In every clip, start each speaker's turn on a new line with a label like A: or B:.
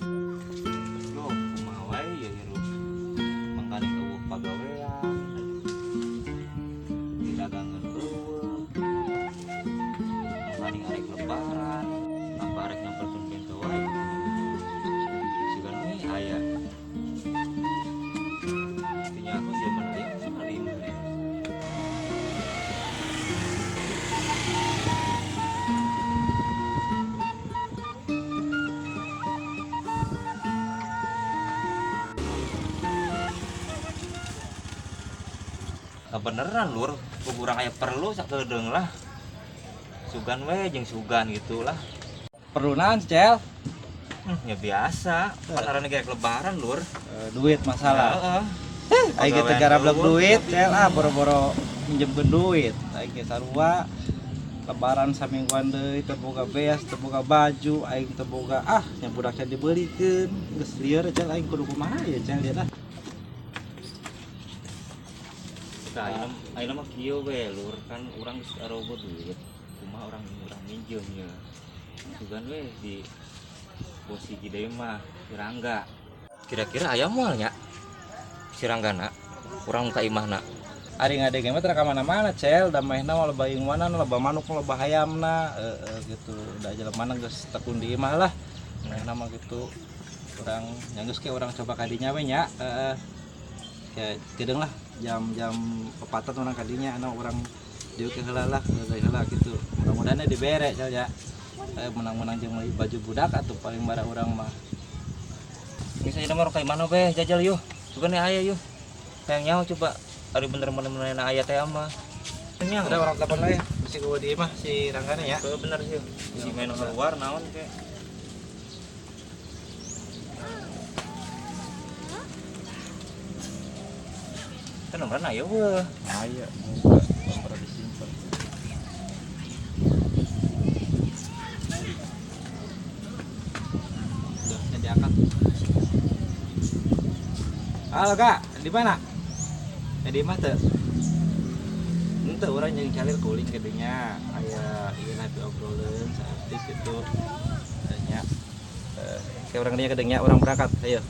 A: Yo, kumaha wae ya hirup. Mangkaning euweuh pagawean. Didagangeun euweuh. Mangkaning arek lebaran, apa arek nyamperkeun pintu wae. Sugan we aya. Teu nyaho zaman aya mah lima. Beneran lur, kurang aya perlu sakedeung lah. Sugan we jeung sugan gitulah.
B: Perlu naon, Cel?
A: Ya biasa, kan arana ge lebaran lur.
B: Duit masalah.
A: Heeh.
B: Aing ge teu garablek duit, Cel, ah boro-boro minjemkeun duit. Aing ge sarua lebaran samingguan deui teu boga beas, teu boga baju, aing teu boga ah nya budak can dibeulikeun. Geus lieur Cel, aing kudu kumaha ya Cel ya lah.
A: Tah ayeuna mah kieu we lur, kan urang geus arogo duit. Kumaha urang urang minjem nya. Sugan we di bos hiji deui mah si Rangga. Kira-kira aya moal nya si Ranggana urang ka imahna.
B: Ari ngadege mah teu ka mana-mana Cel, da maehna mah loba inguanan, loba manuk, loba hayamna, heeh gitu. Da jelemana geus tekun di imah lah. Maehna mah gitu. Urang nya geus ke urang coba ka dinya we nya, heeh. Ya kedeung lah jam-jam 4 urang ka dinya anu urang dieu ke heula lah, heula heula gitu. Mudah-mudahan dibere Cel ya. Menang-menang jeung meuli baju budak atuh paling bara urang mah.
A: Geus ayeuna mah urang ka imahna we jajal yuh. Sugan aya yuh. Hayang nyaho coba ari bener-bener aya teh mah. Nya
B: udah orang telepon lah ya, mesti gua di imah si Ranggana ya.
A: Heuh bener sih. Si main keluar naon ke. Kan nomorna aya weuh.
B: Aya, muka nomor disimpan. Udah, can diangkat. Halo Kak, di mana? Di imah teu? Henteu urang jeung calir kuling ka dinya. Aya ieu lah diobrolkeun saeutik gitu. Nya. Kayak urang dinya ka dinya urang berangkat. Ayo.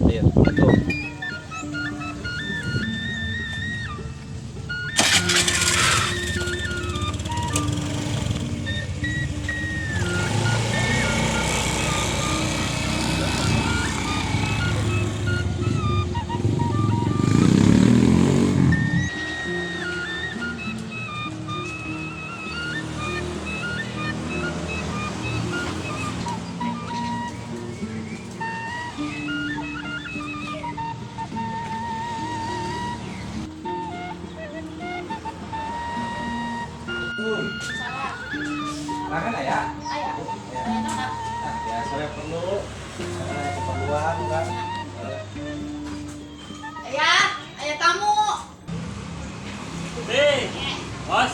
B: Ayo, tuh. Makan ya?
C: Aya.
B: Ya, saya perlu keperluan kan.
C: Ayah, ayah tamu.
D: Hei, bos.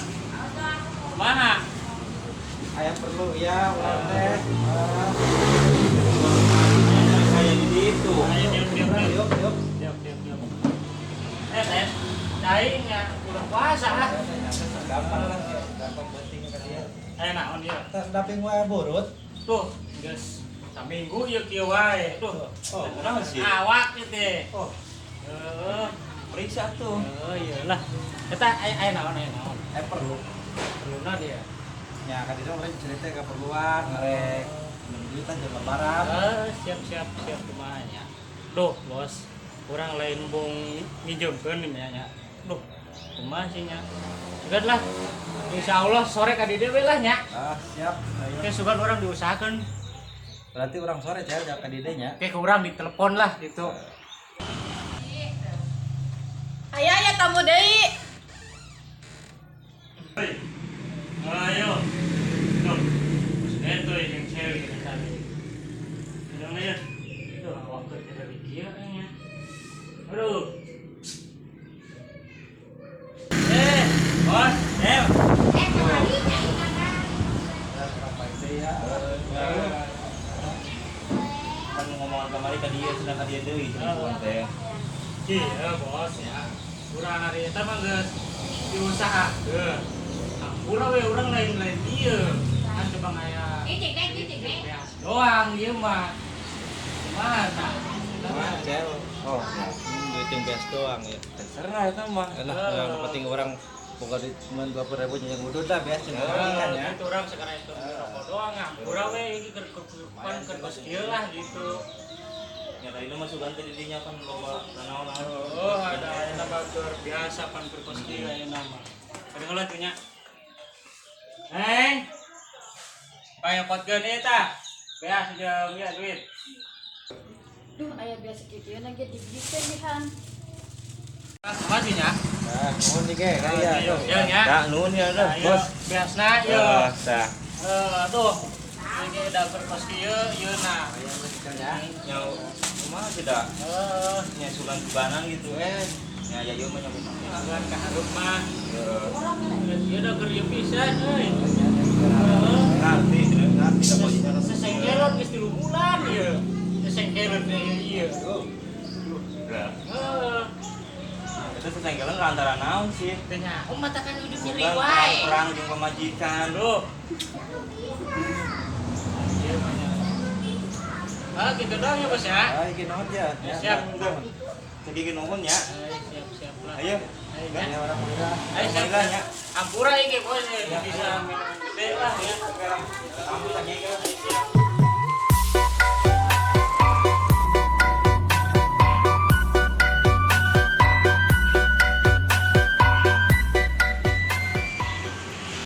D: Mana?
B: Ayah perlu ya, urang teh.
A: Kayak di situ.
D: Ayo diam diam
B: Yuk, yuk.
D: diam diam diam. Eh, cai nya udah puasa ah.
B: Gampang lah, gampang penting ka dia.
D: Naon ieu?
B: Daping wae burut.
D: Tuh, geus saminggu ieu kieu wae. Tuh,
B: Oh,
A: kunaon sih?
D: Awak ieu teh.
B: Oh,
D: Heeh.
A: Periksa tuh.
D: Oh, iyalah. Eta aya naon aya naon.
B: Perlu.
D: Perluna dia.
B: Ya, kan itu orang cerita keperluan, ngarek 6 juta jam lebaran.
D: Siap siap siap kumaha nya. Duh, bos. Urang lain bung minjemkeun nya nya. Duh, kumaha sih nya. Sugan lah. Insya Allah sore ka dieu we lah nya.
B: Ah, siap. Ayo.
D: Oke, sugan urang diusahakeun.
B: Berarti urang sore cel ka dieu nya.
D: Oke, ke urang ditelepon lah gitu.
C: Ayah, ayah tamu deui.
D: Ayo. Tuh. Itu yang cewek kita tadi. Minum aja. Itu awak kerja dari kia nya. Aduh. Bos,
B: Ya.
A: Kan ngomongan kamari ka dieu cenah ka dieu deui cenah sugan teh.
D: Iya, bos ya. Urang hari eta mah geus diusahakeun. Ampura we urang lain-lain dieu. Kan coba aya
C: Cicing, cicing,
D: doang ieu mah. Kumaha tah?
B: Kumaha, Cel?
A: Oh, ya.
B: Duit yang beas doang ya.
A: Terserah itu mah.
B: Lah, yang penting orang boga duit cuma 20.000 yang udud lah beas yang penting kan ya.
D: Itu orang sekarang itu rokok doang ah. Kurang we iki keur pan keur kos kieu lah gitu.
A: Ya tadi mah sugan teh di dinya kan loba naon-naon.
D: Oh, ada ayeuna batur biasa pan keur kos kieu ayeuna mah. Kadang heula tuh nya. Hei. Payokotkeun ieu tah. Beas jeung ieu duit.
C: Duh, aya biasa kieu lagi dibikeun dihan.
D: Masih nya.
B: Nah, nuhun nih ge, kaya tuh.
D: Ya nya.
A: Dah nuhun ya dah,
D: Ayo,
A: Bos.
D: beasna ieu.
A: Ya, tah.
D: Aduh. Ini udah berkos kieu ieu nah.
B: Ya.
A: Nya kumaha sih dah?
D: Heeh.
A: Nya sugan-suganan gitu eh. Nya ya ieu mah nya kumaha.
D: Sugan ka harup mah.
A: Ya.
D: Ieu udah keur ieu pisan euy. Heeh.
A: Ngerti, ngerti dah posisinya.
D: Sesengkelan geus 3 bulan ieu. Sesengkelan ieu ieu.
A: Lah,
D: Heeh.
A: itu sesengkelan antara naon sih?
D: Teh nya, oh mata kan udah nyeri
A: Sugan
D: wae.
A: perang jeung pamajikan.
D: Aduh. Ieu mah nya. Ah, gitu doang ya, Bos ya.
B: Ah, iki nuhun ya.
D: Ya, siap.
A: Jadi nuhun ya.
D: Ayo, siap siap lah.
A: Ayo.
D: Ayo,
B: Ya
D: ya.
B: orang muda.
D: Ayo, siap.
A: Alhamdulillah, ya.
D: Ampura iki, Bos, ya. Bisa minum gede lah ya.
A: Kamu tanya ke.
D: Siap.